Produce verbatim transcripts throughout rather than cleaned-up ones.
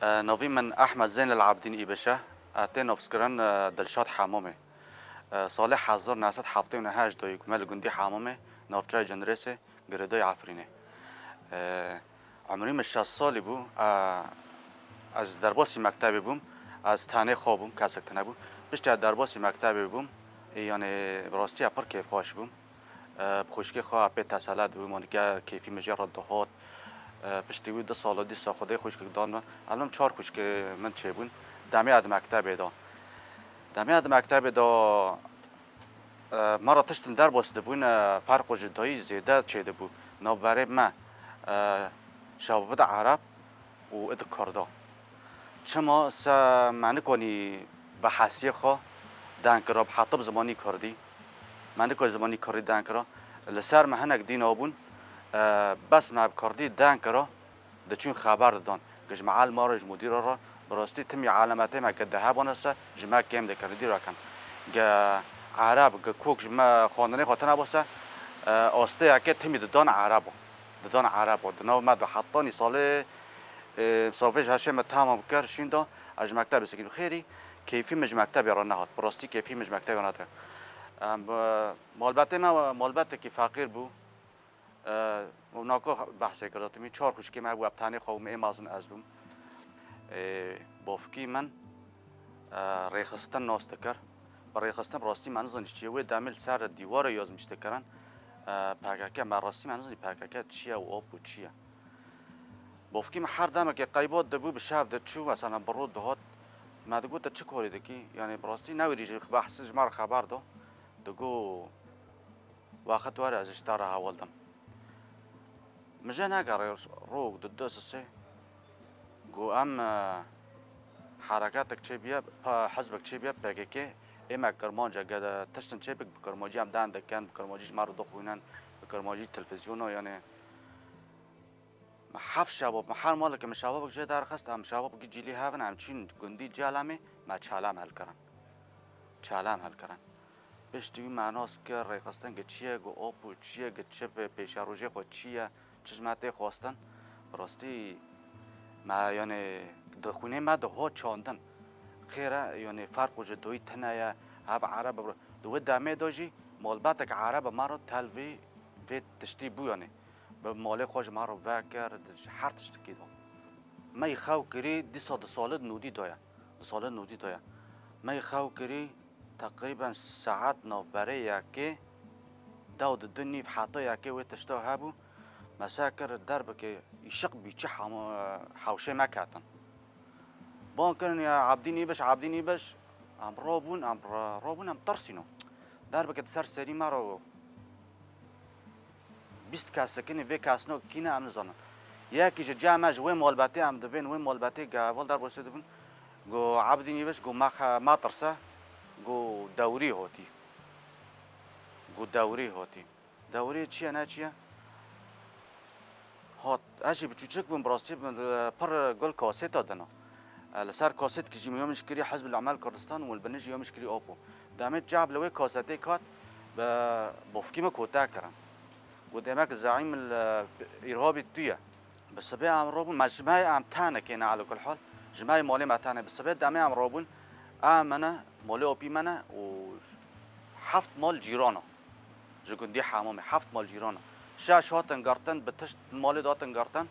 E, Navî min Ehmed Zeynel Abdîn Îbiş e. E, tê navskirin, e, Dilşad Hemamê. E, salê hezar neh sed heftê û neh de yî ku me li gundî Hemamê, navçeyê Cindirêsê, girêdayî Efrînê. E, Umrî min şeş salî bû. E, ez derbasî mektebê bûm. Ez tenê xwe bûm, kesek tune bû. Piştî ez derbasî mektebê bûm. Ê, yanê bi rastî ez pir kêfxweş bûm. E, bi xwişkê xwe pê tesele dibûm, yanî ke kêfî min jê re dihot. E, piştî wî du sal û dîsa Xwedê xwişkek dan min. Elmim çar xwişkê min çêbûn. Demê ez di mektebê de. Demê ez di mektebê de, e, me re tiştin derbas dibûn, e, ferq û cudayî zêde çêdibû. Navberê me, e, şebab id Ereb û id Kurda. Çima se me nikonî bi hesiyê xwe deng kira, bi heta bi zimanî kurdî. Me nikonî zimanî kurdî deng kira. Li ser me hinek dîna bûn, e, bes me bi kurdî deng kira, diçûn xeber didan. Ku ji mealma re, ji mudîra re, bi rastî timî elemetê me ku dihebûne se, ji me kêm dikirin, dî re kin. Ku Ereb, ku kok ji me xwendinê xwe tune bû se, e, asteyeke timî didan Erebo. Didan Erebo. Di nav me de hetanî salê, e, savê ji heşê me tamam kir, şînda, ez ji mektebê sekînim. Xêrî, keyfî min ji mektebê re nehat. Bi rastî keyfî min ji mektebê re nehat. Em, e, malbetê me, malbetekî feqîr bû. E, û nako behsê kir, zaten min çar xwişkê me hebû, ev tenê xwe bûm, ê mezin ez bûm. E, bavkî min, e, rêxistin nas dikir. Bi rêxistin rastî me nizanî çi ye. Wê demê li ser dîwarê yazmîş dikirin. E, P K K, me rastî me nizanî P K K çi ye û op û çi ye. Bavkî min her demekê qeybat dibû, bi şev diçû, mesela bi rû dihat. Me digot, "Tu çi karî dikî?" Yanî bi rastî newêrî jî behsî ji me re xeber da. Digot, "Wexit were ez ji te re heval dim." Min jê negerê rok di du sisê. Got, "Em, e, hereketek çêbûye, pe-, hizbek çêbûye P K K, ê me kirmanc e, gere tiştin çêbik bi kirmancî em deng dikin, bi kirmancî ji me re dixwînin, bi kirmancî televîzyona, yanî." Me heft şebab, me her maleke min şebabek jê derxist, em şebabekî cîlî hev in, em çûn gundî Celemê, me Çelem hilkirin. Çelem hilkirin. Piştî wî me nas kir, rêxistin ku çi ye, ku op û çi ye, ku çi pê-, pêşerojê xwe çi ye, çi ji me tê xwestin. Bi rastî me, yanê, di xwînê me de hat çandin. Xêr e, yanê, ferq û cudayî tune ye, hev Ereb e. Di wê demê de jî malbetek Ereb e me re telvî vê tiştî bû, yanê. Bi malê xwe ji me re vekir, di her tiştekî de. Me yî xew kirî, dîsa di salê nûdî de ye. Di salê nûdî de ye. Me yî xew kirî, teqrîben saet navberê yekê, dew di du nîv heta yekê wê tişta hebû. Me se kir derbekê îşiq bî çi hema-, hewşê me ketin. Ban kirin ya Abdîn Îbiş, Abdîn Îbiş. Em rabûn, em ra-, rabûn, em tirsîno. Derbeke di ser serî me re bîst kes sekinî, vê kesno kî ne em nizanin. Yekî ji cem me ji wê malbetê em dibên, wê malbetê ku heval derbasê dibûn. Go Abdîn Îbiş, go me xe-, me tirse, go dewrî hatî. Go dewrî hatî. Dewrê çi ye, ne çi ye? Hat, ez jî biçûçik bûm, bi rastî min, e, pir gul kaseta dina. E, li ser kasetkî jî min ya min ji kirî Hizb el Emel Kurdistan û li binê jî ya min ji kirî Apo. Demê çav li wê kasetê kat, bi bofkî min kote kirin. Got, demek zeîm el, e, îrhabî tu ye. Bi sibê em rabûn, me ji me em tenekê ne, elî kul hal. Ji me malê me tene. Bi sibê demê em rabûn, em mene, malê opî mene û heft mal cîrana. Ji gundî Hemamê heft mal cîran e. Şeş hatin girtin, bi tişt malê datin girtin.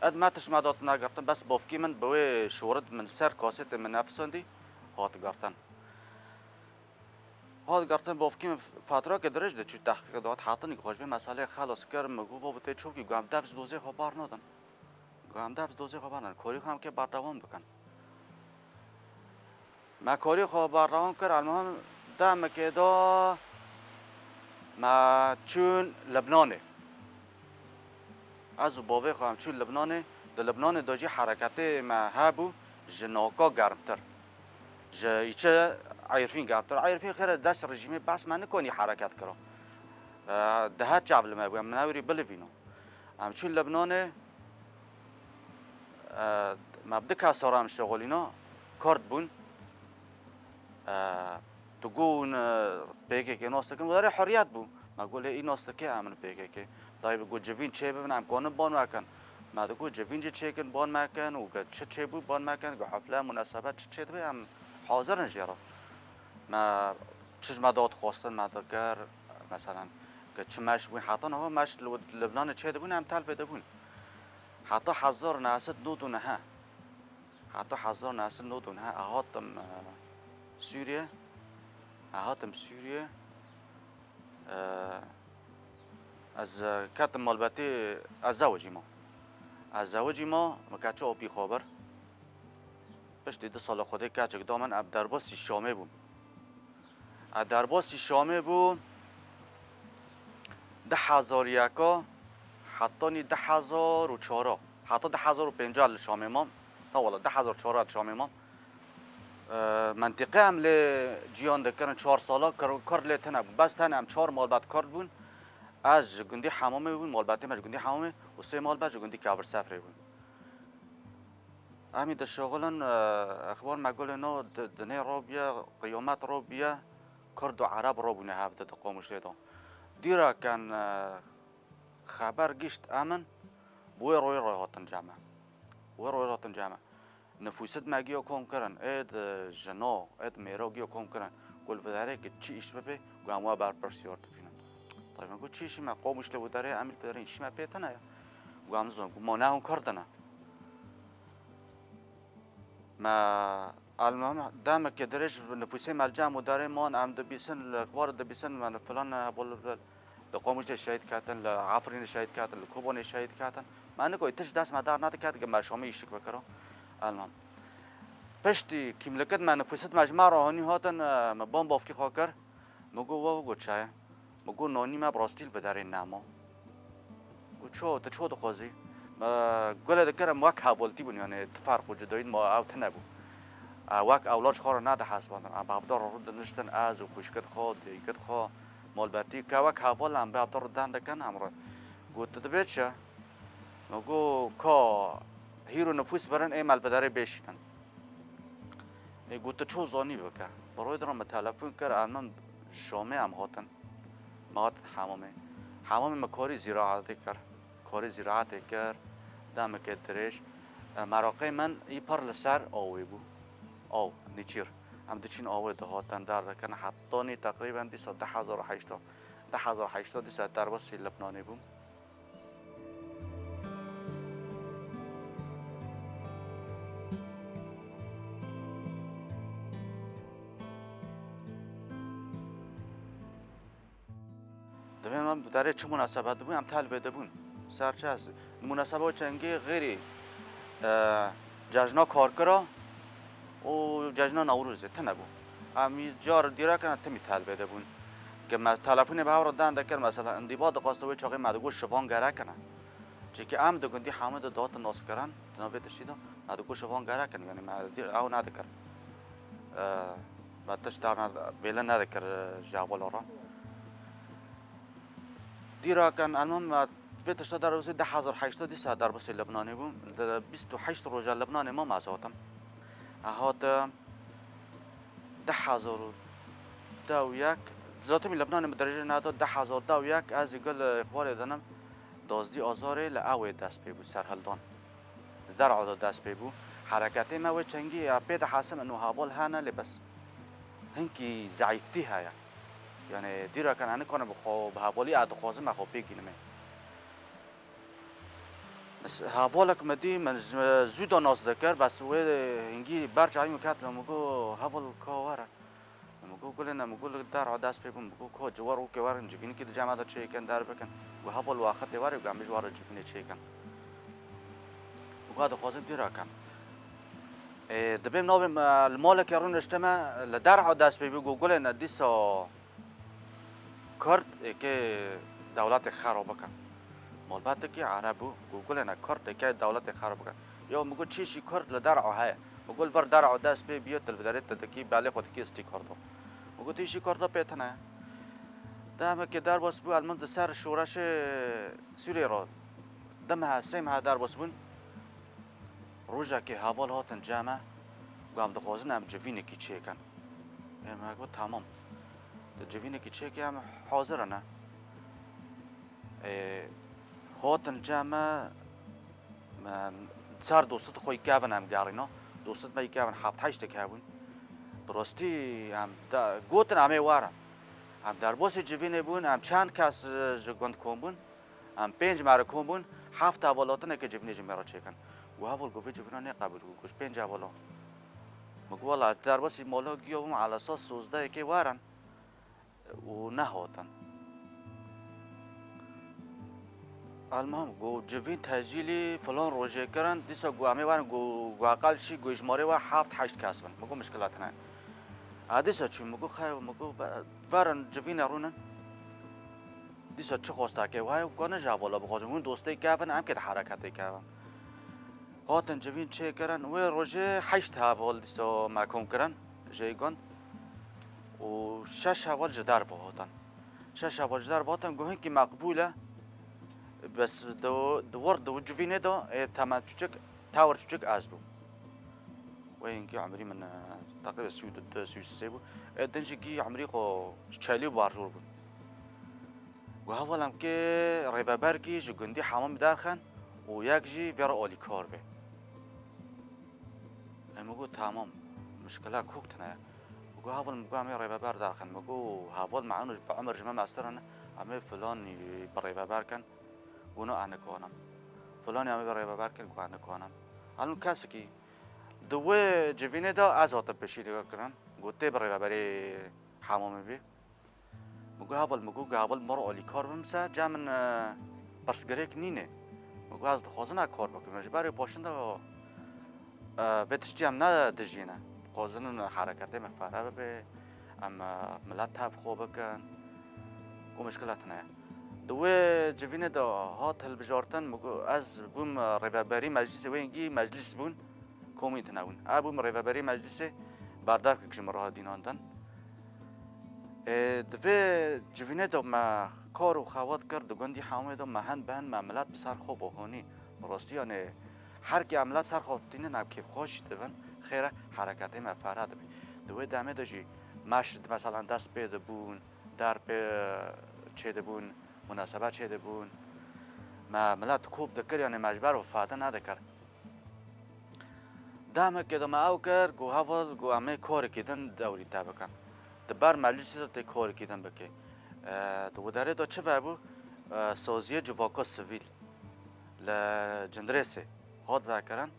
Ed me tişt me datin negirtin, bes bavkî min bi wê şorit min li ser kasetê min nefisandî hat girtin. Hat girtin, bavkî min fatrake dirêj de çû tehqîqê de hat hatinî ku xwe ji vê meseleyê xelas kir, min got, "Bavo tê çi bikî?" Got, "Em dev ji dozê xwe bar nadin." Got, "Em dev ji dozê xwe bar nadin. Karî xwe em kê berdewam bikin." Me karî xwe berdewam kir, elmuhim demekê de me çûn Libnanê. Ez û bavê xwe em çûn Libnanê. Di Libnanê de jî hereketê me hebû ji naka germtir. Ji îçe Eyfîn germtir. Eyfîn xêre dest rejîmê bes me nikonî hereket kiro. E, dihe çav li me bû, em newrî bilivîno. Em çûn Libnanê, e, me bi du kesa re em şixulîna, Kurd bûn. E, tu got, e, P K K nas dikin, werê huriyet bû. Me got, lê î nas dike, em in P K K. Dayê bi got, civîn çê bibin, em konin ban wekin. Me digot civîn jî çêkin, ban me kin û ge çi çêbû ban me kin, ge hefle, munasebet çi çêdibe em hazir in jê re. Me çi ji me dadixwastin me dikir, meselen, ge çi meş bûn, heta niha meş li Libnanê çêdibûn, em tev vê dibûn. Heta hezar neh sed nod û neh, heta hezar neh sed nod û neh ez hatim, e, Sûriye, ez hatim Sûriye, e, ez, e, ketim malbetê, ez zewicî ma. Ez zewicî ma, min keça opî xwe bir. Piştî du sala Xwedê keçik da min, em derbasî Şamê bûn. Ez derbasî Şamê bûm, du hezar yeka hetanî du hezar û çar, heta du hezar û pênc li Şamê mam. Na wala du hezar û çar li Şamê mam. E, mentiqe em lê ciyan dikirin çar sala, Kur-, Kurd lê tune bûn. Bes tenê em çar malbat Kurd bûn. Ez ji gundî Hemamê bûm, malbetê me ji gundî Hemamê û sê malbat ji gundî Kevir Sefrê bûn. Em ê dişixulin, e, exbar me gulê no di-, dinê robiye, qiyamet robiye, Kurd û Ereb robûne hevde di Qamişlê de. Dîraken, e, xeber gişt emin, bi wê royê roy hatin cem me. Wê royê hatin cem me. Nifûsit me giya kom kirin, ê di jino, ê di mêro giya kom kirin. Ku li vidarê ki çi îş bibe, ku em we berpirsiyar dibînin. Tabii ku çi îşî me, Qamişlê vidarê, em li vidarê îşî me pê tune ye. Ku em nizon, ku ma ne hûn Kurd ne. Me, elmem, demeke dirêj nifûsê me li cem û derê man, em dibîsin, li xwar dibîsin, me li filan hebol, li Qamişlê şehîd ketin, li Efrînê şehîd ketin, li Kobanê şehîd ketin. Me nikoy, tişt dest me dar nediket, ke me Şamê îşik bikiro. Elmem. Piştî kîmlikit me, nifûsit me ji me re hanî hatin, e, me ban bavkî xwe kir. Min got, "Wa, got çaye?" Min got, "Nanî me bi rastî li vidarê nema." Got, "Ço, tu ço dixwazî?" Me gule dikirim wek hevaltî bûn, yani tu ferq û cudayî ma ew tune bû. E, wek ewlad ji xwe re nedihesibandin. Em bi hevdar re rû diniştin, ez û xwişkit xwe, dêkit xwe, malbetî, ke wek heval em bi hevdar re deng dikin, em re. Got, "Tu dibê çi?" Min got, "Ka hîro nifûs birin, ê me li vidarê bêşînin." Ê got, "Tu ço zanî bike." Bi rûyê de re min telefon kir, em min Şamê em hatin. Me hatin Hemamê. Hemamê me karî zîraetê kir. Karî zîraetê kir. Demeke dirêj. E, meraqê min î pir li ser awê bû. Aw, nîçîr. Em diçîn awê dihatin, derdikin. Hetanî teqrîben dîsa du hezar û heşt. Du hezar û heşt dîsa derbasî Libnanê bûm. Divê em bi derê çi munasebet dibûn, em tev vê dibûn. Ser çi ez? Munasebet çengê xêrî, e, cejna karkira û cejna Newrozê tune bû. Em î car dîrek ne timî tev vê dibûn. Ke me telefonê bi hev re deng dikir, mesela, îndîba dixwest wê çaxê me digot şivan gerek ne. Çimkî em di gundî Hemamê de dihatin naskirin, di nav vê tiştî de, me digot şivan gerek in, yanî me dî-, ew nedikir. E, me tişt dar ne-, bêle nedikir, e, ji hevala re. Dîrakin, elmam me vê tişta derbasî du hezar heşt dîsa derbasî Libnanê bûm. Di bîst û heşt roja Libnanê mam ez hatim. Ez hatim du hezar û deh û yek, zatimî Libnanê min dirêjî neda, du hezar deh û yek ez ê gul ixbarê dinim, duwazdî azarê li ewê dest pê bû, serhildan. Li Der'a de dest pê bû. Hereketê me wê çengî ya pê dihesim ino heval hene lê bes. Hinkî zeîftî heye. Yanî dîrakan ez nikarim bi xwe, bi hevalî ez dixwazim ez xwe pê gînimê. Bes hevalek me dî, min ji zû de nas dikir, bes wê hingî ber çavî min ket, min got, "Heval ka were." Min got, "Gulê ne?" Min got, "Li Der'a dest pê bûm." Min got, "Ka ciwar û ke werin civînekî di cem me de çêkin, derbikin." Got, "Heval wextê were, got, em ji were civînê çêkin." Min got, "Dixwazim dîrakan." Ê, dibêm navê me, li malekê rûniştime, li Der'a dest pê bû, got, "Gulê ne, dîsa Kurd êkê dewletê xera bikin." Malbetekî Ereb bû, got, "Gulê ne, Kurd êkê dewletê xera bikin." Ya min got, "Çi îşî Kurd li Der'a heye?" Min got, "Li vir Der'a dest pê bîye, tu li viderê tu dikî, belê xwe dikî stî Kurdo." Min got, "Îşî Kurdo pê tune." Demekê derbas bû, elmim di ser şoreşê Sûriyê re du mehe, sê mehe derbas bûn. Rojekê heval hatin cem me, got, "Em dixwazin em civînekî çêkin." Ê me got, "Temam. Tu civînekî çêkî, em hazir in." Ê, hatin cem me, Em, ser dostit xwe yî kevin em gerîna. Dostit me yî kevin heft heştek hebûn. Bi rastî em de, gotin em ê werin. Em derbasî civînê bûn, em çend kes, e, ji gund kom bûn? Em pênc me re kom bûn, heft heval hatineke civînê ji me re çêkin. Got, heval, got, vê civîna nêqebûl, got, got, pênc hevala. Min got, wela, ez derbasî mala giya bûm, elesas sozdehekê werin û nehatin. Elmam got, civîn tecîlî filan rojê kirin, dîsa got, em ê werin, got, got, eqel şî, got, jimarê we heft heşt kes bin. Min got, mişkila tune. A dîsa çû, min got, xew, min got, be-, verin civînê rûnin. Dîsa çi xwestekê we ye, got, ne ji hevala bixwazin, hûn dostê kevin, em kê di hereketê kevin. Hatin civîn çêkirin, wê rojê heşt heval dîsa me kom kirin jê gund û şeş heval ji derve hatin. Şeş heval ji derve hatin, got, hinkî meqbûl e. Bes di, di wir di civînê de, ê temen çûçik, tewr çûçik ez bûm. Wê hinkî umrî min, e, teqrîben sî û du, sî û sê bû. Ê din jî gî umrî xwe çelî û barjor bûn. Got, heval em kê rêveber kî ji gundî hemamî derxin û yek jî vê re alîkar be. Em got, tamam, mişkila kok tune ye. Got, heval, em got, em ê rêveber derxin. Min got, heval me eno bi umir ji me mestir in, em ê filanî bi rêveber kin. Got, no, ez nikanim. Filanî em ê bi rêveber kin, got, ez nikanim. Elin kesekî di wê civînê de ez hatim pêşî kirin. Got, tê bi rêveberê hemamê bî. Min got, heval, min got, heval, min re alîkar bim se, ca min, e, pirsgirêk nîne. Min got, ez dixwazim ez kar bikim. Ji ber wê paşin de, e, vê tiştî em ne dijî ne. Dixwazin hereketê me fere bibe, em, e, milet tev xwe bikin. Got, mişkila tune ye. Di wê civînê de hat hilbijartin, min got, ez bûm, e, rêveberî meclîsê wê hingî meclîs bûn. Komî tune bûn. Ez bûm rêveberî meclîsê, berdevkek ji min re hat dînandin. Ê, di vê civînê de me kar û xewat kir, di gundî hemamê de me hin bi hin me milet bi ser xwe ve honî. Bi rastî, yanî her kê em milet bi ser xwe tînin, em kêfxweş jî dibin, xêr e, hereketê me fere dibe. Di wê demê de jî meşr, meselen, dest pê dibûn, der pê çêdibûn, munasebet çêdibûn. Me milet kop dikir, yanî me ji ber ve fade nedikir. Demekê de me ew kir, got, heval, got, em ê karekî din dewrî te bikin. Di ber meclîsê de tê karekî din bikê. E, di wê derê de çi vebû? E, saziyê civaka sivîl li Cindirêsê hat vekirin.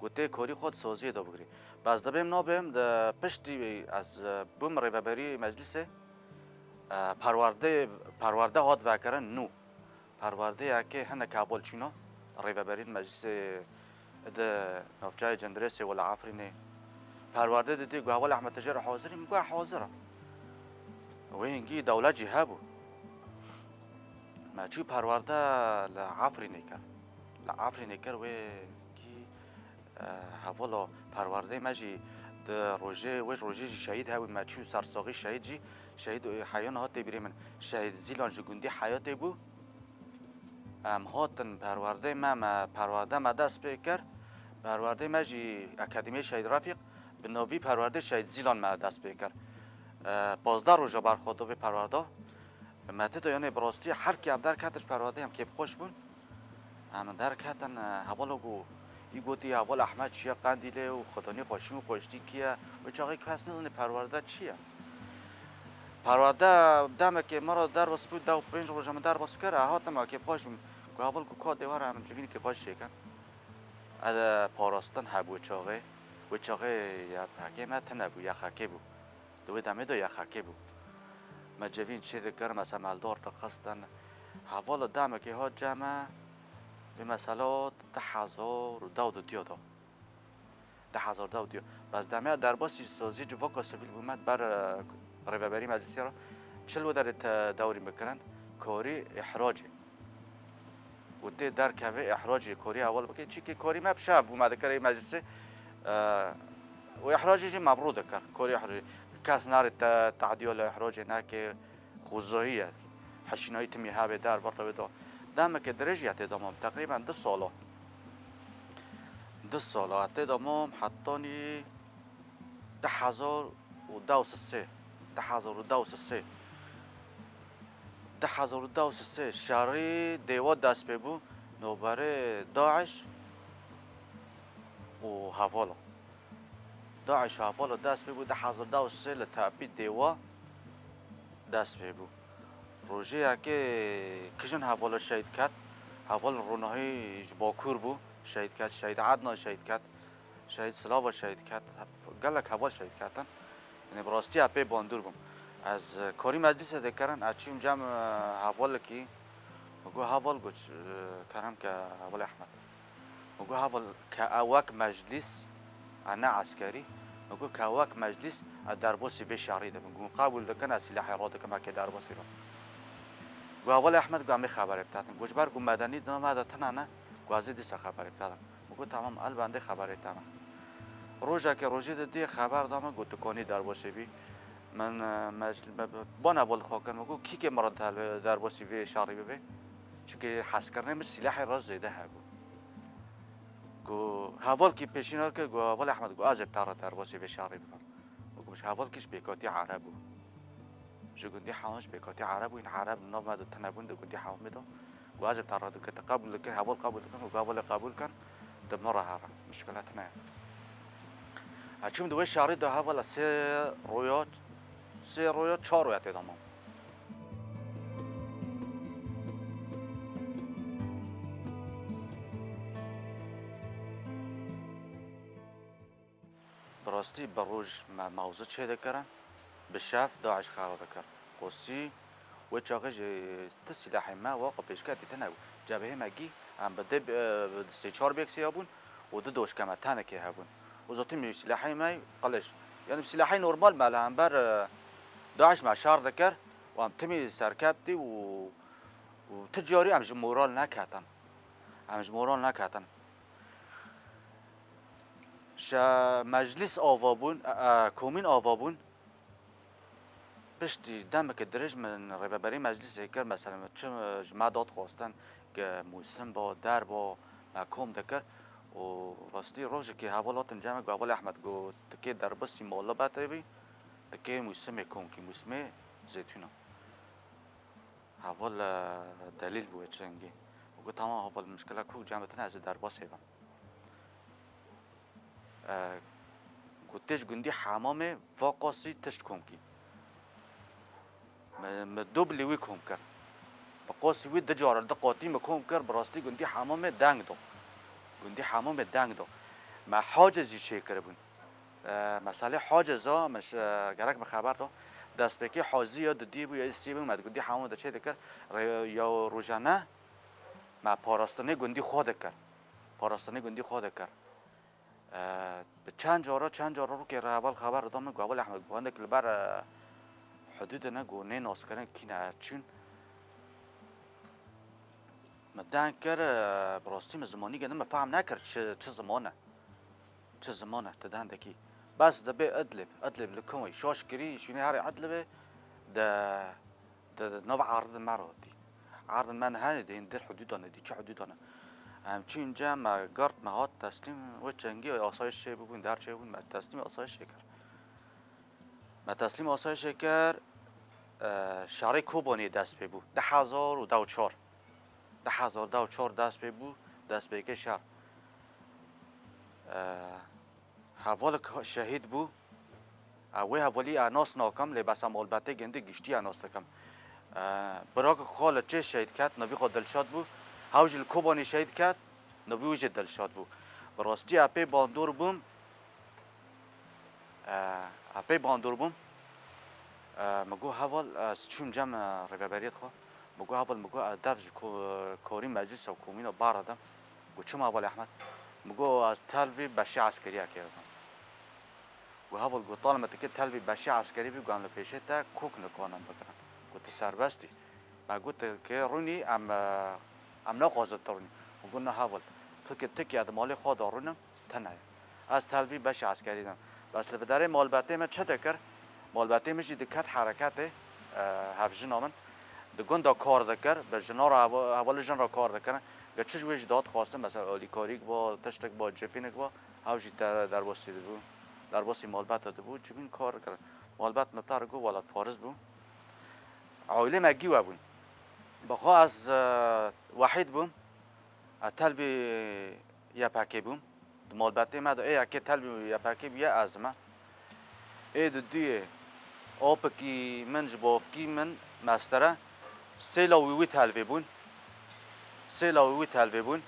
Got, tê karî xwe di saziyê de bigirî. Bes dibêm nabêm, di piştî ez, e, bûm rêveberî meclîsê, e, perwerdê, perwerde hat vekirin nû. Perwerdeyekê hinek heval çûna rêveberî meclîsê di navçeyê Cendirêsê wela Efrînê. Perwerde didî, got, heval Ehmed, tu jê re hazir î? Min got, hazir im. Wê hingî dewlet jî hebû. Me çû perwerde li Efrînê kir. Li Efrînê kir, wê hingî, e, hevala perwerdeyê me jî di rojê, wê rojê jî şehîd hebû. Me çû sersaxî şehîd jî, şehîd, e, heyana hat tê bîrê min. Şehîd Zîlan ji gundî Heyatê bû. Em hatin perwerdeyê me, me perwerde me dest pê kir. Perwerdeyê me jî Akademiyê Şehîd Refîq, bi navî perwerdeyê Şehîd Zîlan me dest pê kir. E, pazdeh roja berxwe da vê perwerda. Me tê de, yanê, bi rastî her kê em derketin ji perwerdeyê em kêfxweş bûn. Em derketin, e, hevala got, î gotî, heval Ehmed çûye Qendîlê û xwedanî xweşî û xweştî kî ye. Wê çaxê kes nizanî perwerde çi ye. Perwerde demekê me re derbas bû, deh û pênc roja min derbas kir, e, hatim, e, kêfxweş bûm. Got, heval, got, ka dê were em civînekî xweş çêkin. E, parastin hebû wê çaxê. Wê çaxê Y P G me tune bû, Y X K bû. Di wê demê de Y X K bû. Me civîn çê dikir, me semeldar dixistin. Hevala demekê hat cem me, vê mesela du hezar û deh û dudiya da. Du hezar deh û dudiya. Bes demê derbasî saziyê civaka sivîl bûme, ber, e, rêveberî meclisê re çi li wê derê te dewrî bikirin, karî îhracê. Û tê derkeve îhracê, karî heval bike. Çîkê karî me bi şev bû, me dikir ê meclisê, e, û îhracê jî me bi rû dikir. Karî îhracê. Kes nare te, tadiya li îhracê neke, xwezahî ye. Heşînayî timî hebe der bir rewê da. Demeke dirêj ya tê de mam, teqrîben du sala. Du sala tê de mam, hetanî du hezar û deh û sê. Du hezar û deh û sê. Du hezar û deh û sê şerî dêwa dest pê bû. Navberê DAIŞ û hevala. DAIŞ hevala dest pê bû, du hezar deh û sê li Tepî Dêwa dest pê bû. Rojeyekê kijin hevala şehîd ket. Heval Ronahî ji Bakur bû, şehîd ket. Şehîd Ednan şehîd ket. Şehîd Silava şehîd ket. Gelek heval şehîd ketin. Yanî bi rastî epê bandor bûm. Ez, e, karî meclîsê dikirin, ez çûm cem, e, hevalekî. Min got, "Heval," got, e, "kerem ke Heval Ehmed." Min got, "Heval, ke ew wek meclîs, e, ne eskerî." Min got, "Ke wek meclîs, e, derbasî vê şerî dibin." Got, "Qebûl dikin, ez sîlehê radikim, eke derbasî bim." Got, "Heval Ehmed," got, "em ê xeberê bidin." Got, "Ji ber ku medenî di nav me de tune ne." Got, "Ez ê dîsa xeberê bidin." Min got, "Temam, el bendê xeberê te me." Rojekê rojê de dê xeber da min, got, "Tu konî derbasê bî." Min, e, mecl-, me, me, bana vol xwe kir, min got, "Kî ke min re del-, derbasî vê şerî bibe?" Çunke hezkirinê min sîlehê re zêde hebû. Got, hevalkî pêşînar kir, got, "Heval Ehmed," got, "Ez ê bi te re derbasî vê şerî bibim." Min got, "Ji hevalkî ji pêkatî Ereb bû." Ji gundî Hewam ji pêkatî Ereb bû, hîn Ereb li nav me de tune bûn, di gundî Hewamê de. Got, "Ez ê te re dikim, tu qebûl dikî, heval qebûl dikin." Got, "Hevalê qebûl kin, tu min re here, mişkile tune ye." Ez çûm di wê şerî de heval, ez sê roya, sê roya, çar roya tê de mam. Bi rastî bi roj me mewze çêdikirin, bi şev DAIŞ xera dikir. Qosî wê çaxê jî ti sîlehê me wa ku pêşketî tune bû. Cebheyê me gî em bi dê, bi sê çar bêksiya bûn û du doşke me tenekê hebûn. Û zaten sîlehê me qiliş. Yanî sîlehê normal me li hember, e, DAIŞ me şer dikir û em timî serkeptî û, û ti carî em ji moral neketin. Em ji moral neketin. Ji meclis ava bûn, e, e, komîn ava bûn. Piştî demeke dirêj min rêveberî meclisê kir, mesela min çi ji me dat xwestin, ke mûsim ba, der ba, me kom dikir. Û rastî rojekê heval hatin cem me, got, "Heval Ehmed," got, "tikê derbasî malbatê bî, tikê mûsimê kom kî, mûsimê zeytûna." Heval, e, delîl bû wê çengê. Û got, "Tamam heval, mişkile ku cem me tune, ez ê derbasê bim." E, got, "Tê ji gundî Hemamê va qasî tişt kom kî." Me, me du bilî wî kom kir. Bi qasî wî du cara, du qatî me kom kir, bi rastî gundî Hemamê deng do. Gundî Hemamê deng do. Me Hacê zî çêkiribûn. E, meselê Hacê za, me ş-, e, gerek me xeber da. Destpêkê Hacî ya dudiyê bû, ya îsiyê bû, me di gundî Hemamê de çêdikir. Rê-, ya rojane me parastinê gundî xwe dikir. Parastinê gundî xwe dikir. E, bi çend cara, çend cara rokê re heval xeber da min, got, "Heval Ehmed," got, "hindek li ber, e, hudûdê ne," got, "nê naskirin kî ne çûn." Me deng kir, e, bi rastî min zimanî gindi, min fehm nekir çi, çi ziman e. Çi ziman e, ti deng dekî. Bes dibê Idlib, Idlib li kin wê şaş kirî, şûnê herê Idlibê de, de, de nav erdin me re hatî. Erdin me niha nedî, hîn dir hudûda nedî, çi hudûda ne. Em çûn cem me, gard me hat teslîm, wê çengî asayişê bûbûn, der çêbûn, me teslîm asayişê kir. Me teslîm asayişê kir, e, şerê Kobaniyê dest pê bû. Du hezar û deh û çar. Du hezar deh û çar dest pê bû, destpêkê şer. E, hevalek şehîd bû. E, wê hevalî ez nas nakim, lê bes em malbatê gindi giştî ez nas dikim. E, birak xwe li çê şehîd ket, navî xwe Dilşad bû. Hew jî li Kobanî şehîd ket, navî wî jî Dilşad bû. Bi rastî ez pê bandor bûm. E, ez pê bandor bûm. E, min got, "Heval," ez çûm cem, e, rêveberiyê xwe. Min got, "Heval," min got, "ez dev ji ko-, karî meclîsa komîna baradim." Got, "Çima heval Ehmed?" Min got, "Ez telvî beşê eskeriyekê bibim." Got, "Heval," got, "talime tikê telvî beşê eskerî bî, got, em li pêşê te kok nikanin bigirin. Got, tu serbest î." Me got, "Tikê rûnî, em, e, em naxwazin tu rûnî." Min got, "Na heval, tikê, tikê ez di malê xwe de rûnim." Tune ye. Ez telvî beşê eskerî de. Bes li vê derê malbatê min çi dikir? Malbatê min jî diket hereketê, e, hevjina min. Di gund de kar dikir, bi jinan re hev-, hevalê jin re kar dikirin. Ge çi ji wê jî dixwastin, mesela alîkarîk ba, tiştek ba, civînek ba, hew jî de-, derbasî dibû. Derbasî malbata dibû, civîn kar dikirin. Malbat min te re got welatparêz bû. Aîlê me gî we bûn. Bi xwe ez, e, wehîd bûm. Ez telvî Y P G bûm. Malbetê me de ê yekê telvî Y P G bûye ez me. Ê di duyê opikî min ji bavkî min mestere sê lawî wî telvî bûn. Sê lawî wî telvî bûn.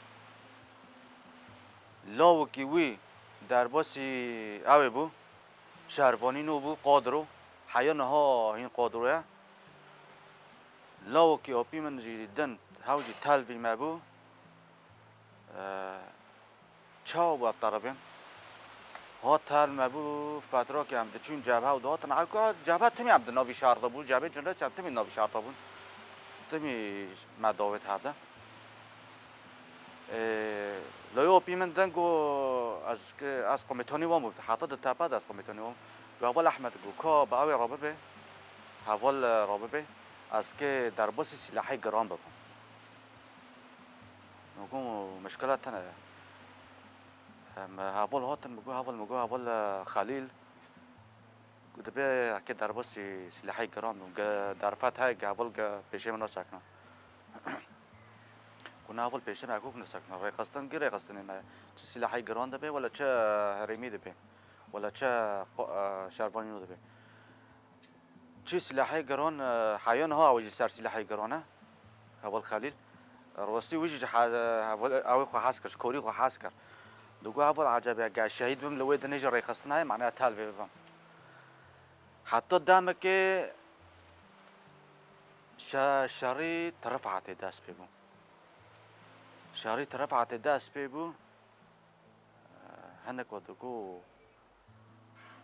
Lawikî wî derbasî ew ê bû. Şervanî nû bû, qadro. Heya niha hîn qadro ye. Lawikî opî min jî din hew jî telvî me bû. Eee, çawa bû ev teribên? Hat tel me bû, fetrakê em diçûn cebhe û dihatin. Ewka cebhe timî em di navî şar de bû, cebhê Cinres em timî navî şar de bûn. Timî me davêt hevde. Ê, Loyo opî min den got, ez, ez komutanî wan bûm. Heta di tepe de ez komutanî wan bûm. Got, heval Ehmed, got, ka bi ew ê re bibe, heval, e, re bibe, ez kê derbasî sîlehê giran bibim. Min got, mişkila tune ye. Em, heval hatin, min got, heval, min got, heval, e, Xelîl. Got, dibe kê derbasî sîlehê giran bim. Ge derfet heye, ge heval ge pêşê min nasekine. Got, na heval pêşê me kok nasekine. Rêxistin, gi rêxistinê me. Çi sîlehê giran dibe, wele çi herêmî dibe. Wele çi qo-, e, şervanî dibe. Çi sîlehê giran, e, heya niha ew jî ser sîlehê giran e. Heval Xelîl. Rastî wî jî ji he-, heval, ew ê xwe hez kir, ji korî xwe hez kir. Digot, heval ecebe, ge şehîd bim, li wê dinê jî rêxistin heye, mane ez telvê bibim. Heta demekê şe-, şerî Tirifetê dest pê bû. Şerî Tirifetê dest pê bû. Hinek we digot,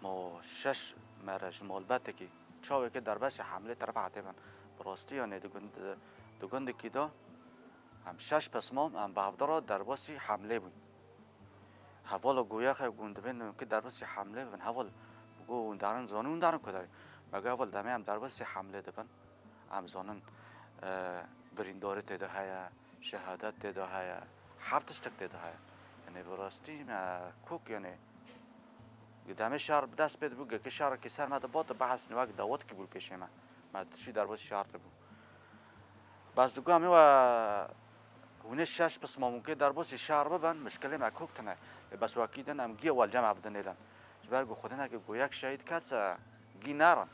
ma şeş mere ji malbetekî çawekê derbasî hemlê Tirifetê bin. Bi rastî yanê di gund-, di gundekî de em şeş pismam, em bi hevdira derbasî hemlê bûn. Hevala goya xwe got, dibên ki derbasî hemlê bibin. Heval, bi got, hûn derin zanî, hûn derin ku derê. Me got, heval, demê em derbasî hemlê dibin. Em zanin, e, birîndarî tê de heye, şehadet tê de heye, her tiştek tê de heye. Yanî bi rastî me kok, yanî demê şer bi dest pê dibû, geke şerekî ser me de bate, behs wek dawet kî bû pêşê me. Me tişî derbasî şer dibû. Bes digo em ê we hûn ê şeş pismamûkê derbasî şer bibin, mişkilê me kok tune. Lê bes wekî din em giye welcem ev dinêlin. Ji ber ku Xwedê neke ku yek şehîd ket se gî nerin.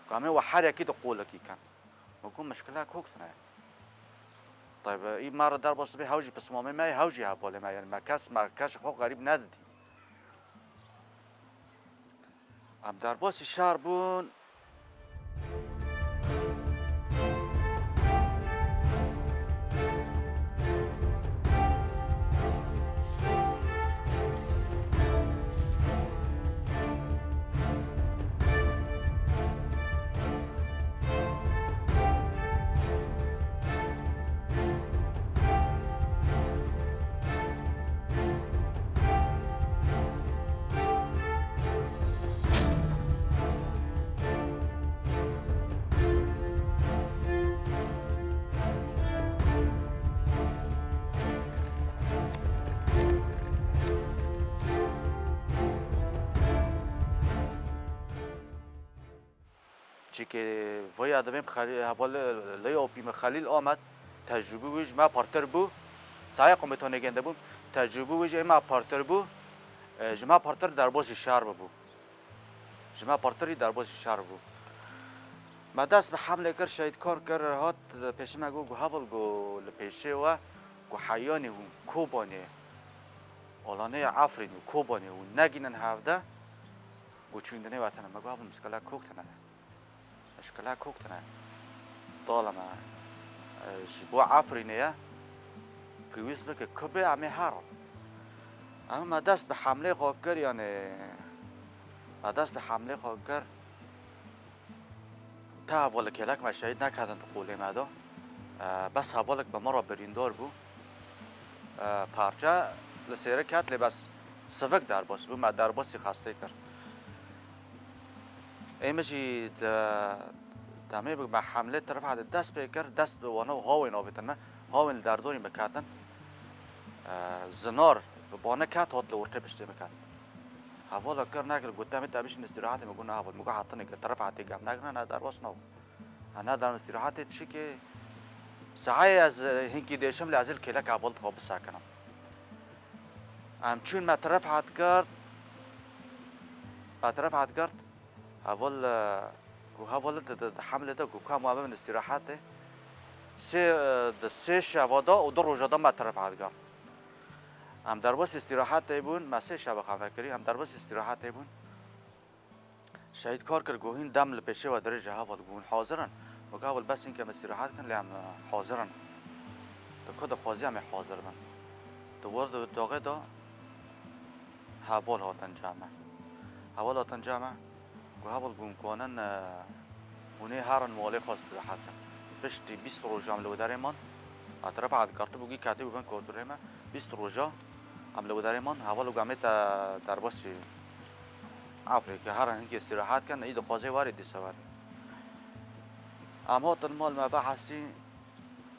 Ku em ê we her yekî di qolekî kin. Min got, mişkile kok tune ye. Taybî, î me re derbas bê, hew jî pismamê me ye, hew jî hevalê me ye. Yanî me kes, me kes xwe xerîb nedidî. Em derbasî şar bûn. Çikê vaya dibêm Xelî-, heval Leyopî me Xelîl Amed, tecrûbî wî ji me pirtir bû. Saya komutanê gende bûm. Tecrûbî wî ji ê me pirtir bû. E, ji me pirtir derbasî şer bibû. Ji me pirtirî derbasî şer bû. Me dest bi hemlê kir, şehîdkar kir, hat pêşî me got, got, heval, got, li pêşê we, got, heyanî hûn Kobanê, Olanêya Efrîn û Kobanê hûn negînin hevde, got, çûyîn dinê we tene. Me got, heval, mişkile kok tene. Mişkile kok tine. Dala me, e, ji bo Efrînê ye. Pêwîst bike ku bê em ê herin. Em me dest bi hemlê xwe kir, yanî me dest bi hemlê xwe kir. Te hevalek gelek me şehîd neketin di qolê me de. E, bes hevalek bi me re birîndar bû. E, parçe li sêre ket, lê bes sivik derbas bû, me derbasî xestê kir. Ê min jî de-, demê bi me hemlê terefê de dest pê kir, dest bi wana û hawên avêtin me, hawên li derdorî min ketin. E, zinar bi bane ket, hat li ortê piştê min ket. Hevala kir nekir, got, "Demê te bişîn îstîrahetê." Min got, "Na heval." Min got, "Hatinê ke terefê gem negrin, ne derbas nabim." Ha, ne derin îstîrahetê çikê. Sahayê ez, e, hinkî dêşim lê ez ê li kêleka heval dixwe bisekinim. Em çûn me teref hat girt. Me teref hat girt. Heval, e, ku heval di, di, di hemlê de ku kam wan bibin îstîrahetê. Sê, e, di sê şeva de û du roja de me teref hat girt. Em derbasî îstîrahetê bûn, me sê şeva xemle kirî, em derbasî îstîrahetê bûn. Şehîd kar kir, got hîn dem li pêşê we dirêj e heval, got hûn hazir in. Got heval bes hîn ke em îstîrahet kin, lê em, e, hazir in. Tu ku dixwazî em ê hazir bin. Di wir di doxê de heval hatin cem me. Heval hatin cem me. Got heval, got hûn kanin, e, hûn ê herin malê xwe îstîrahet kin. Piştî bîst roja em li wê derê man. Etraf hat girtibû, gî ketibû bin koturê me. Bîst roja em li wê derê man. Heval got em ê te derbasî Efrînê herin hinkê îstîrahet kin, î dixwazê werê dîsa werê. Em hatin mal me behesî,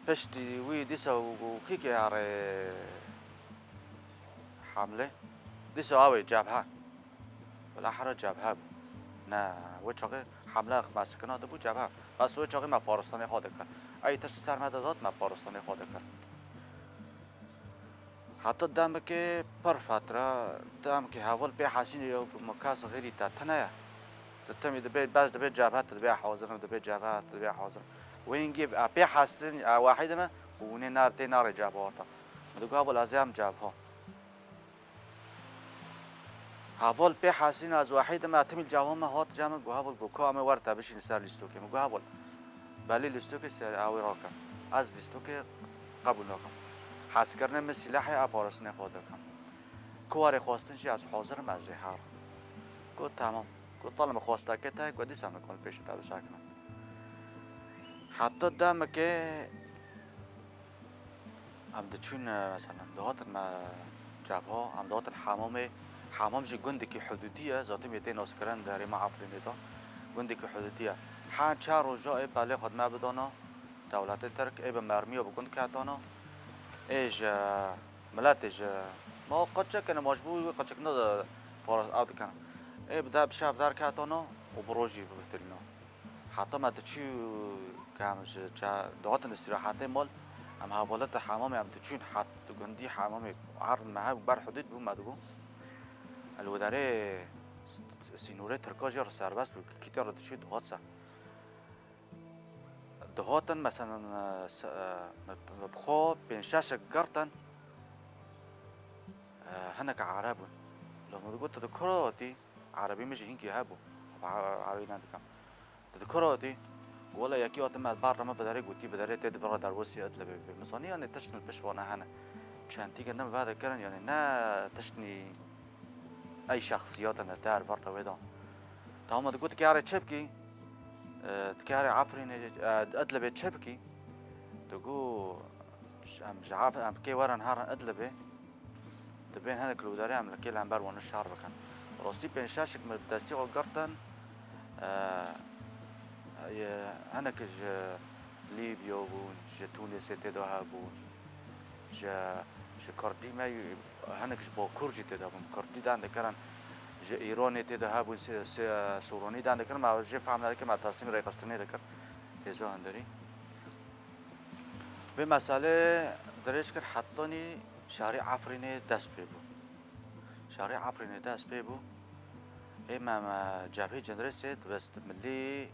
piştî wî dîsa û, û kî kê herê hemlê? Dîsa ew ê cebhe. Bila here cebhe bû. Ne, wê çaxê hemle me sikina dibû cebhe. Bes wê çaxê me paristanê xwe dikir. Ey tişt ser me de dat, me paristanê xwe dikir. Heta demekê pir fetre, demekê heval pê hesînê, ew kes xêrî te tune ye. Tu timî dibê, bes dibê cebhe, tu dibê hazir im, dibê cebhe, tu dibê hazir im. Wê hingê, e, pê hesîn, e, wehî dime, û hûnê nar, tê narê cebhe orta. Min digot heval ez ê em cebhe. Heval pê hesîn, ez wehî dime, timî cebhe me hat cem min, got heval, got ka em ê wer te bişîn ser lîstokê. Min got heval, belê lîstokê ser ew ê rakim. Ez lîstokê qebûl nakim. Hezkirinê min sîlehê, ez parastinê xwe dikim. Ku warê xwestin jî ez hazir im, ez ê herim. Got, temam. Got, talê min xwestekê te, got, dîsa em nikan li pêşê te bisekinim. Heta demekê em diçûn, e, meselen, dihatin me cebha, em dihatin hemamê. Hemam jî gundekî hudûdî ye, zaten wê tê naskirin di herêma Efrînê de. Gundekî hudûdî ye. Her çar roja ê belê xwe di me bidana. Dewletê Tirk ê bi mermiya bi gund ketana, ê ji miletê ji ma qirçekine, ma ji bo wî qirçekine de para ew dikene. Ê bi de bi şev derketana û bi rojî biftilîna. Heta me diçû, ke em ji ce-, dihatin îstîrahetê mal, em hevaleta hemamê em diçûn het gundî hemamê erd me hev ber hudûd bû, me digot. Li wê derê s-, sînorê Tirka jî re serbest bû, kîtê re diçû dihat se. Dihatin, meselen, e, se-, e, me, me bi xwe pênc şeşek girtin, e, hinek Ereb bûn. Lê min digot, tu di kura hatî? Erebî min jî hinkî hebû. Erebî ne dikim. Tu di kura hatî? Wele yekî hatî me bar re me vidarê gotî, vidarê tê di vira derbasî Idlibê bibê. Min zanî, yanî tiştin pişt vana hene. Çentî gindin vedikirin, yanî ne tiştnî ey şexsiyatine der vir re wê dan. Tamam, digot, tu kê here çi bikî? E, tu kê here Efrînê, e, Idlibê çi bikî? Digot, em ji Ef-, em kê werin herin Idlibê, dibên hinek li wê derê em li kê li hember wan şer bikin. Rastî pênc şeşek min bi destî xwe girtin, e, e, hinek ji Lîbya bûn, ji Tûnisê tê de hebûn, ji, ji Kurdî me hinek ji Bakur jî tê de bûn. Kurdî dan dikirin, ji Îranê tê de hebûn, se-, se-, Sûranî dan dikirin, me jê fehm nedikin, me teslîm rêxistinê dikir. Hêza hundirî. Vê meselê dirêj kir, hetanî şarê Efrînê dest pê bû. Şarê Efrînê dest pê bû. Ê me, me cebhê Cindirêsê dibist milî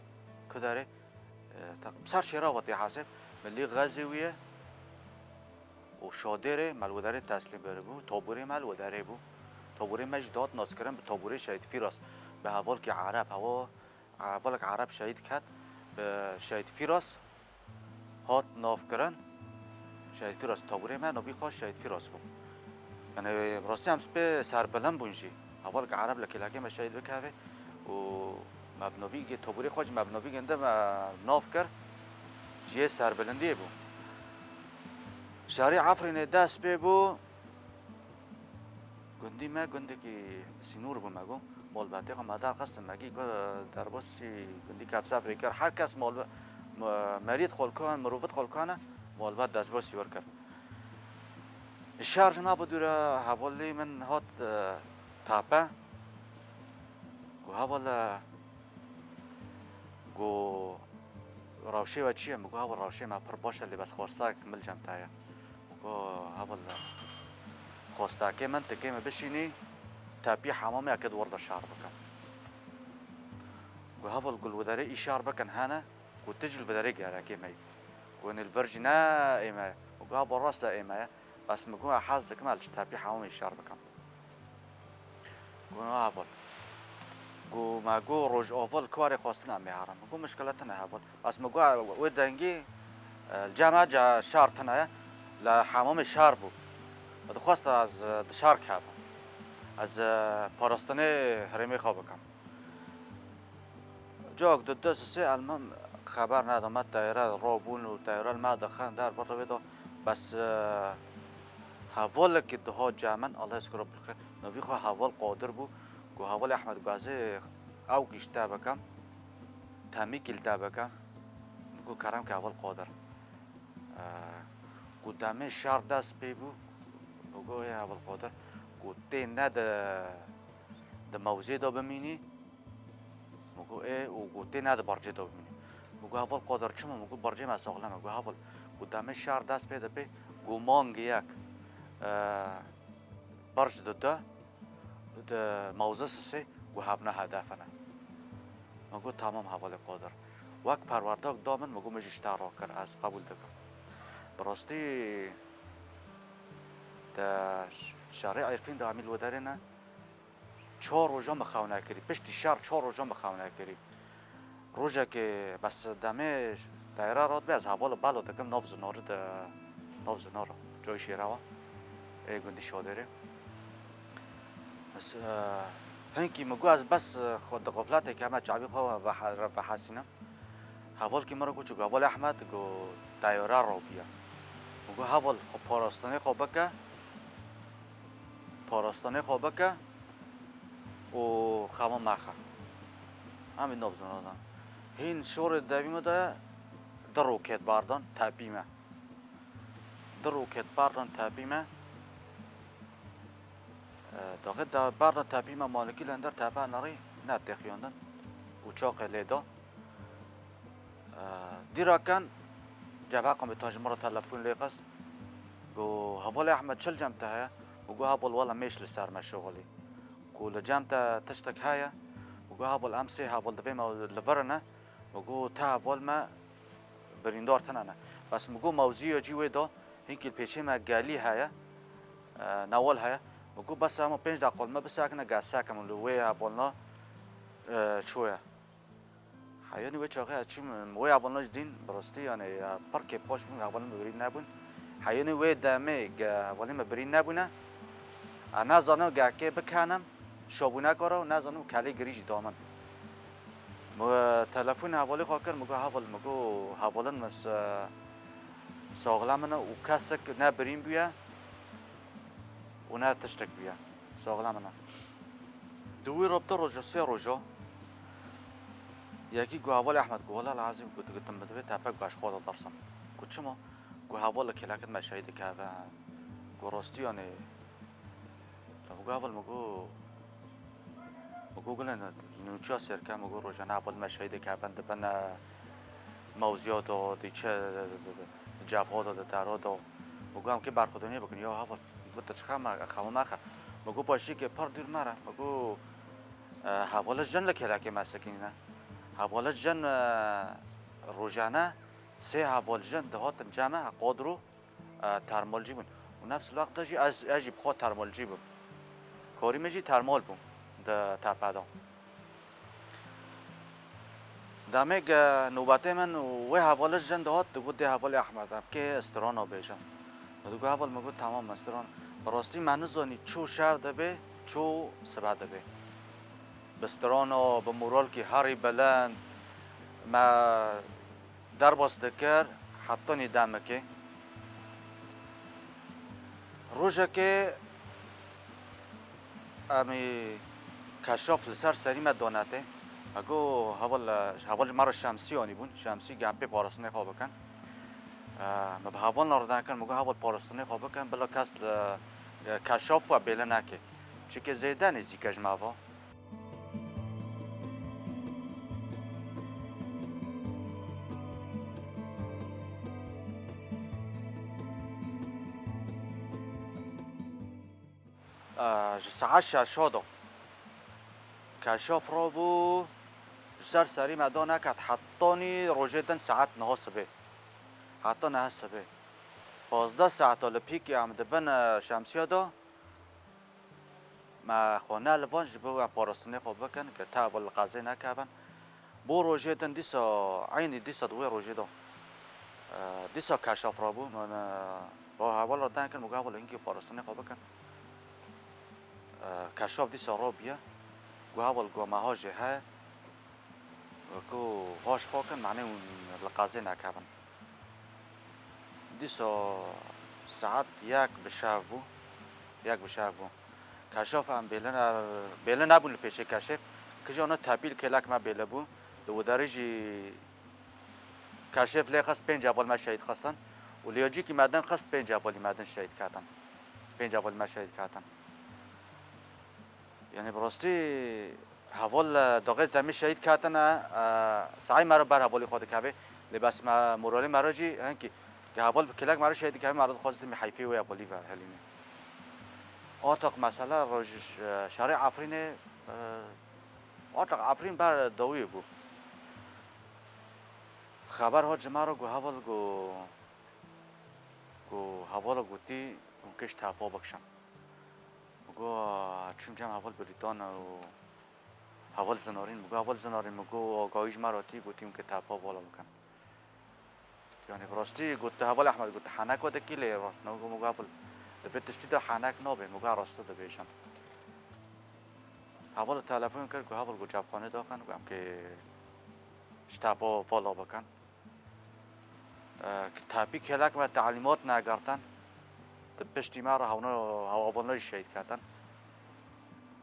kuderê, e, te-, ser şêra vatê heseb, milî Xezê wî ye. û Şadêrê me li wê derê teslîm biribû, toborê me li wê derê bû. Toborê me jî dihat naskirin bi toborê Şehîd Fîras, bi hevalkî Ereb, hewa, hevalek Ereb şehîd ket, bi Şehîd Fîras hat navkirin. Şehîd Fîras, toborê me navî xwe Şehîd Fîras bû. Yanî rastî em spê serbilind bûn jî. Hevalek Ereb li kêlekê me şehîd bikeve û me bi novî, toborê xwe jî me bi novî gindi me nav kir. Cihê serbilindiyê bû. Şarê Efrînê dest pê bû. Gundî me gundekî sînor bû, me got. Malbatê xwe me derxistin, me gî got derbasî gundî kevsefrê kir. Her kes mal, me-, meriyet xwe li ku hene, mirovit xwe li ku hene, malbat destbasî wir kir. Şer ji me bidûre, hevalê min hat, e, tape. Got, heval, e, got, rewşê we çi ye? Min got, heval, rewşê me pir baş e, lê bes xwestek mil cem te ye. Min got, heval, e, Postakê min tikê min bişînî, tepî hemamê eke di wir de şar bikim. Got, heval, got, li wê derê îşar bikin hene, got, tu jî li vê derê gerekê me yî. Got, hûn li vir jî ne ê me ye. Got, heval, rast e ê me ye. Bes min got, ez hez dikim ez li tepî hemamê îşar bikim. Got, heval. Got, me got, Rojava li ku warê xwestin em ê herin. Min got, mişkile tune heval. Bes min got, wê dengî, e, li cem me ca şar tune ye. Li hemamê şar bû. Min dixwest ez, e, di şar kevim. Ez, e, parastinê herêmê xwe bikim. Cok di du sisê elmam xeber neda me teyare robûn û teyare li me dixin der bi rivê de. Bes, e, hevalekî dihat cem min, Allah yezkuru bilxêr, navî xwe Heval Qadir bû. Got, Heval Ehmed, got, ez ê ew kî ji te bikim, temîkî li te bikim. Min got, kerem ke Heval Qadir. E, got, demê şer dest pê bû. Min got, ê Heval Qadir. Got, tê ne di, di mewzê de bimînî. Min got, ê, û got, tê ne di bercê de bimînî. Min got, Heval Qadir, çima? Min got, bercê me saxlem e. Got, heval, got, demê şer dest pê dibê, got, mangê yek, e, berc dide, di mewze sisê, got, hevna hedef hene. Min got, temam hevalê Qadir. Wek perwerdak da min, min got, min jî ji te re kir, ez qebûl dikim. Bi rastî, di şerê Efrîn de em ê li wê derê ne, çar roja min xewn nekirî. Piştî şer çar roja min xewn nekirî. Rojekê bes demê teyare ratibê, ez heval û balo dikim nav Zinarî de, nav Zinarî, Coyê Şêrewa, ê gundî Şadêrê. Ez, e, hinkî min got ez bes, e, xwe di xefletê keme çavî xwe ve-, ve-, vehesînim. Hevalkî min re got, çi got, Heval Ehmed, got, teyare rabiye. Min got, heval, xwe parastinê xwe bike, parastinê xwe bike û xema mexe. Em ê nav Zinarî de. Hîn şorê devî me de du roket berdan tepî me. Du roket berdan tepî me. E, daxê de berdan tepî me, malikî li hinder tepe nerî netêxiyandin û çaxê lê da. E, dîraken Cebhe Komutan ji min re telefon lê xist. Got, Hevalê Ehmed, çi li cem te heye? Min got, heval, wela mêş li ser me şixulî. Got, li cem te tiştek heye? Min got, heval, em sê heval di vê me li vir ne. Min got, ti heval me birîndar tune ne. Bes min got, mewziya cî wê da, hinkî li pêşê me gelî heye, e, newal heye. Min got, bes hema pênc deqa li me bisekine, gel sekim li wê hevalna, e, çûye. Heyanî wê çaxê ez çûm, wê hevalna jî dîn, bi rastî, yanî, e, pir kêfxweş bûn, hevalên me birîn nebûn. Heyanî wê demê ge hevalên me birîn nebûne, ez nezanim ge kê bikenim, şabûneka re û nezanim kelê girî jî da min. Min telefon hevalê xwe kir, min got, heval, min got, hevalên me se-, saxlem in û kesek ne birîn bûye û ne tiştek bûye. Saxlem in. Di wî rabte roja, sê roja, yekî got, Heval Ehmed, got, wela lazim, got, digotin min divê tepe, got, ez ji xwe de dersim. Got, çima? Got, heval li kêlekên me şehîd dikeve. Got, rastî, yanî, min got, heval, min got, min got, gule nûçiya sêrke, min got, rojane heval me şehîd dikevin, dibin, e, mewziya de, di çi, cebha de, di dera de. Min got, em kê berxwedaniye bikin, ya heval. Got, tu çi xem, xema mexe. Min got, paştî ke pir dûr mere. Min got, e, hevala jin li kêlekê me sekinîne. Hevala jin, e, rojane sê heval jin dihatin cem me, qadro, e, termalcî bûn. Û nefs wext de jî ez, ez jî bi xwe termalcî bûm. Karî min jî termal bû di tepe de. Demê ge nobetê min û wê hevalê jin dihat, digot, dê hevalê Ehmed, em kê strana bêjin. Min digot, heval, min got, temam, me strana. Bi rastî me nizanî çû şev dibe, çû sibe dibe. Bi strana, bi moralkî herî bilind, me derbas dikir, hetanî demekê. Rojekê em ê keşaf li ser serî me donetê. Me got, heval, heval ji me re şemsî anîbûn. Şemsî ge em pê parastinê xwe bikin. E, me bi hevalan re deng kir, me got, heval parastinê xwe bikin, bila kes li, e, keşaf we bêle neke. Çike zêde nêzîk e ji me ve. E, ji saet şeşa de keşaf rabû, ji ser serî me da neket hetanî rojê din saet neha sibê. Heta neha sibê. Pazdeh saeta li pîkê em dibin, e, şemsiya de. Me xwe ne li van ji bo em parastinê xwe bikin, ke te heval li qezê nekevin. Bo rojê din dîsa, eynî dîsa di wê rojê de, e, dîsa keşaf rabû. Min, e, bo heval re deng kir, min got, "Heval, hinkî parastinê xwe bikin." E, keşaf dîsa rabiye. Got, "Heval, got, me ha jê heye. Ku ha ji xwe kin, manê hûn li qezê nekevin." Dîsa saet yek bi şev bû. Yek bi şev bû. Keşaf em bêle ne-, bêle nebûn li pêşê keşef. Kija ne tepîl kêlek me bêle bû. Li wê derê jî keşef lê xist pênc heval me şehîd xistin. Û liyacîkî me din xist pênc hevalî me din şehîd ketin. Pênc hevalî me şehîd ketin. Yanî bi rastî heval, e, daxê demê şehîd ketine, e, sahî me re ber hevalî xwe dikeve. Lê bes me moralê me re jî hinkî ke heval bi kêlek me re şehîd dikeve, me re dixwaze timî heyfê wê hevalî ve helîne. Atak mesela roj, e, şerê Efrînê, e, atak Efrîn ber dawiyê bû. Xeber hat ji me re ku heval ku, ku hevala gotî hûn kêş tepa bikişin. Min got, çûm cem heval Brîtan û heval Zinarîn. Min got, "Heval Zinarîn," min got, "agahî ji me re tî, gotî hûn ke tepa vala bikin." Yanî bi rastî got, "Tu heval Ehmed," got, "tu henek we dikî lê?" Min got, "Heval, di vê tiştî de henek nabe." Min got, "Rastî dibêjim." Heval telefon kir, got, "Heval," got, "cepxanê daxin, got, em ke ji tepa vala bikin." Tepî kêlek me telîmat negirtin. Di piştî me re hewna, hew-, hevalna jî şehîd ketin.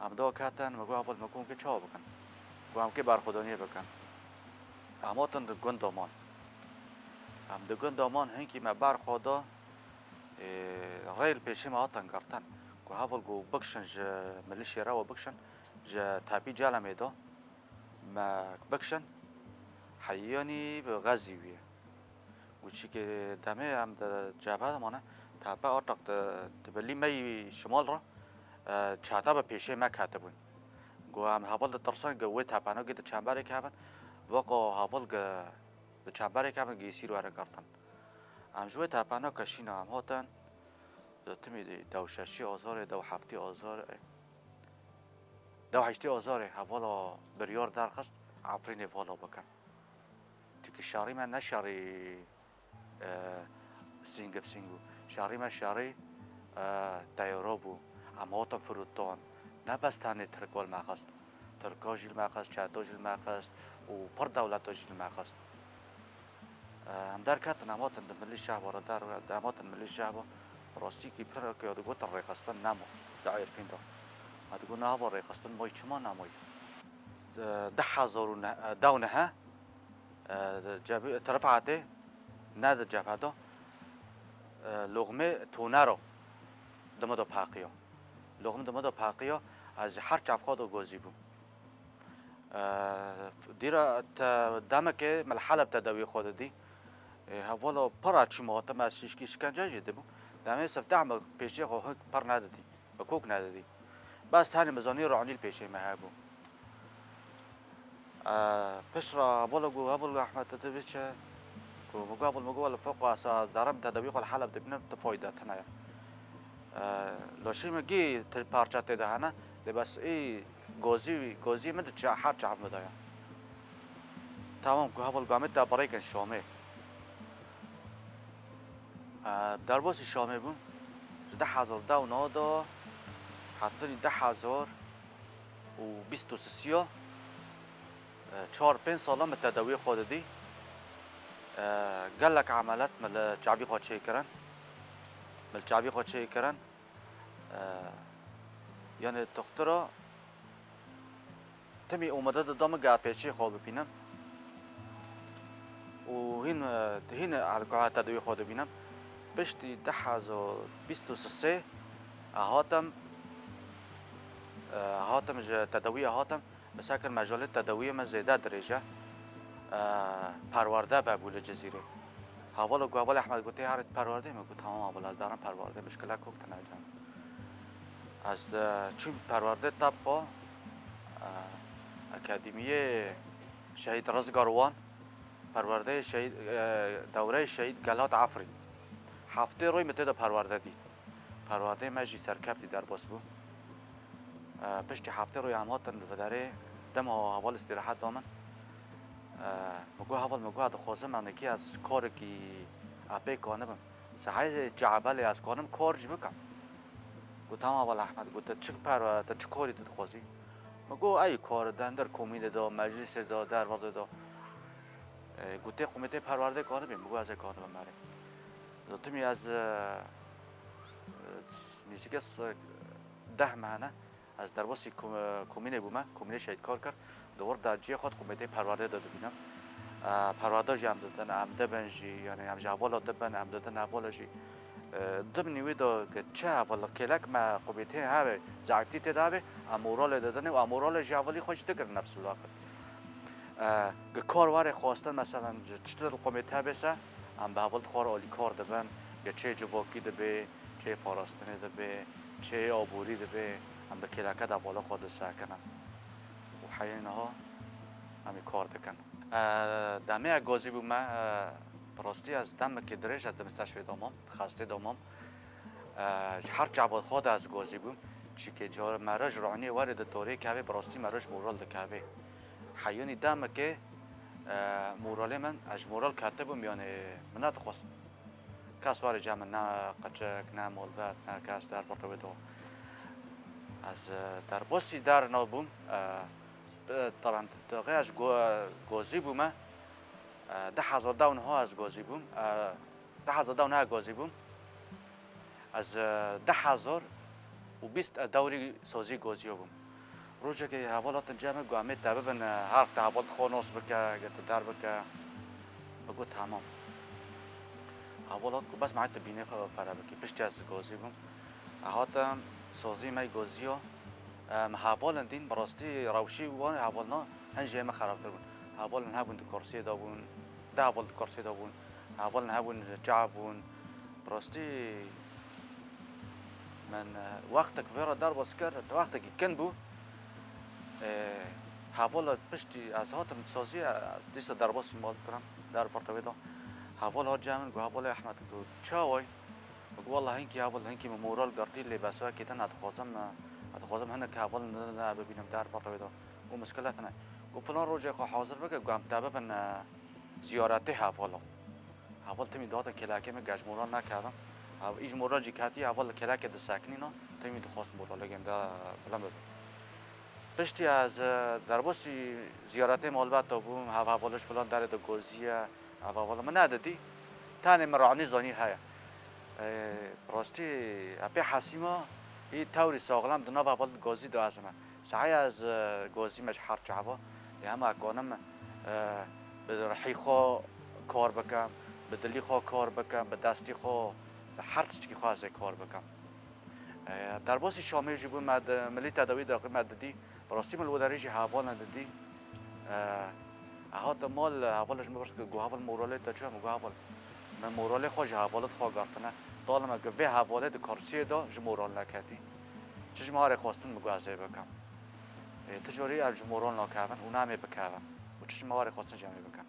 Em da ketin, me got, "Heval, me got, em kê çawa bikin?" Got, "Em kê berxwedaniyê bikin." Em hatin di gund de man. Em di gund de man, hinkî me berxwe da, ê, rê li pêşê me hatin girtin. Got, "Heval, got, bikişin ji milîşyê re we bikişin, ji tepî Celemê de." Me bikişin, heyanî bi xezî wî ye. Û çîkê demê em di cebhe de mane, tepe artak di, di bilî me yî şimal re, e, çete bi pêşê me ketibûn. Got, "Em heval ditirsin, gi wê tepena gi di çemberê kevin, weka heval gi di çemberê kevin, gi sîr werin girtin." Em ji wê tepena keşîna em hatin, di timî dew şeşî azarê, dew heftî azarê. Dew heştê Azarê hevala biryar derxist Efrînê vala bikin. Çimkî şerî me ne şerî, e, sîng bi sîng bû. Şerî me şerî, e, teyara bû. Em hatin firotan. Ne bes tenê Tirka li me xist. Tirka jî li me xist, çeto jî li me xist û pir dewleta jî li me xist. Em derketin, em hatin di Milî Şehba re der, em hatin Milî Şehba, rastîkî pir ke digotin rêxistin nema di Êrfîn de. Me digot, "Niha va rêxistin mayî, çima nemayî?" Di hezar û neh, dew neh, e, di cebî-, di Rifetê, ne di cebhe de, e, loxmê tonero di min de peqiya. Loxmê di min de peqiya, ez ji her çavka de gozî bûm. E, dîra te demekê me li Heleb tedawî xwe didî. E, hevala pir çûm hatime, ez şîşkî şikence jî dibûm. Demê sifteh me pêşê xwe hik pir nedidî. Bi kok nedidî. Bes tenê min zanî ronî li pêşê me hebû. E, pişt re hevala got, "Heval Ehmed, tu dibê çi?" Got, min got, "Heval, min got, wele foqa ez derim tedawî xwe li Heleb dibînim, tu fayde tune ye." E, laşê min gî ti parça tê de hene, lê bes ê gozî, gozî min di ça-, her çav min de ye. Tamam, ku heval gamê te birêkin Şamê. E, derbasî Şamê bûm. Ji du hezar dew nada hetanî du hezar û bîst û sisiya, e, çar pênc sala min tedawî xwe didî. E, gelek emelet min li çavî xwe çêkirin. Min li çavî xwe çêkirin. E, yanê doxtora timî omede dida min ge pêçê xwe bibînim. Û hîn, e, hîn alkoha tedawî xwe dibînim. Piştî du hezar bîst û sê e hatim, e, hatim ji tedawiyê hatim. Bi sekir mejalê tedawiyê min zêde dirêj e. E, perwerde vebû li Cizîrê. Hevala got, "Heval Ehmed," got, "Tê herî perwerdê?" Min got, "Tamam heval, ez derim perwerdê, mişkile kok tine can." Ez, e, çûm perwerdê tebqa, e, Akademiyê Şehîd Rizgar Wan, perwerdeyê şehîd, e, dewreyê Şehîd Gelat Efrîn. Heftê roy min tê de perwerde dît. Perwerdeyê me jî serkevtî derbas bû. E, piştî heftê roy em hatin li vê derê, dema heval îstîrehet da min. E, min got, heval, min got, dixwazim, yanekî ez karekî epê kanibim. Sehayê çi hevalê ez kanim kar jî bikim. Got, tamam heval Ehmed, got, te çi per, te çi karî tu dixwazî? Min got, ey kar di hundir komînê de, meclîsê de, dervatê de. E, got, tê komîteyê perwerdê kanibî? Min got, ez ê kanibim erê. Zotimî ez, e, e, nîzîkê s-, deh meh hene. Ez derbasî kom-, komînê bûme, komînê şehîd kar kir. Di wir de cihê xwe di komîteyê perwerdê de dibînim. E, perwerde jî em didin, em dibin jî, yanî em ji hevala dibin, em didin hevala jî. E, dibînî wî de ki çi heval kêlek me komîteyê hebe, zeîftî tê de hebe, em moralê didinê û em moralê ji hevalî xwe jî digirin nefs û laqil. E, ki kar were xwestin, meselen, ji çi li komîte bê se, em bi heval xwe re alîkar dibin, ki çê civakî dibe, çê parastinê dibe, çê aborî dibe, em bi kêleke de hevala xwe disekinin. Û heyê niha em ê kar dikin. E, demê ez gazî bûme, e, bi rastî ez demekê dirêj ez di misteşfê de mam, di xestê de mam. E, ji her çava xwe de ez gazî bûm. Çîkê cara me re ji ronî were di torê kevê, bi rastî me re ji moral dikevê. Heyûnî demekê, e, moralê min, ez ji moral ketibûm, yanî min nedixwest kes were cem min, ne qeçek, ne malbet, ne kes der bi rewê de. Ez, e, derbasî derna bûm. E, bi-, taban, deqê ez go-, gozî bûme. E, du hezar deh û neh ez gozî bûm. E, du hezar deh û neh gozî bûm. Ez, e, du hezar û bîst e, dewrî sozî goziya bûm. Rojekê heval hatin cem min, got, em ê te bibin, e, her te heval xwe nas bike, ge te der bike. Min got, tamam. Heval hat got, bes me tu bînê xwe fere bikî. Piştî ez gozî bûm. E, hatim sozî me goziya. E, me hevalin dîn, bi rastî rewşî wan hevalna hin jê me xerabtir bûn. Hevalin hebûn di kursiyê de bûn, du heval di kursiyê de bûn. Hevalin hebûn çav bûn. Bi rastî min, e, wextek vê re derbas kir, wextekî kin bû. E, hevala piştî ez hatim saziyê, ez dîsa derbasî mal kirim, der bi rewê de. Heval hat cem min, got, hevalê Ehmed, got, çawa yî? Min got, wela hinkî heval, hinkî min moral girtî, lê bes wekî din, ez dixwazim, e, ez dixwazim hinek heval ne, ne bibînim der bi rewê de. Got, mişkile tune. Got, filan rojê xwe hazir bike, got, em te bibin, e, ziyaretê hevala. Heval timî dihatin kêlekê min, ge ji moral nekevin. Hev-, î ji moral jî ketî, heval li kêlekê disekinîna, timî dixwest moralê gên de bilind bibe. Piştî ez, e, derbasî ziyaretê malbeta bûm, hev hevala ji filan derê digoziye, hev hevala min nedidî. Tenê min ranî zanî heye. E, bi rastî, epê hesîma, î tewrî saxlem di nav heval gozî de ez me. Sehaya ez, e, gozî me ji her çava. Lê hema ez kanim, e, bi rihî xwe kar bikim, bi dilî xwe kar bikim, bi destî xwe, bi her tiştekî xwe ez ê kar bikim. E, derbasî Şamê jî bû me di, milî tedawî de me didî. Bi rastî min li wê derê jî hevalan didî. E, ez hatim mal, heval ji min pirs kir, got, heval moralê te çi ye? Min got, heval, min moralê xwe ji hevalat xwe girtine. Talime ku vê hevalê di kursiyê de ji moral neketî. Çi ji me re xwestin, min got, ez ê bikim. Ê, tu carî ev ji moral nakevin û namê bikevin. Û çi ji me re xwestin, ji em ê bikin.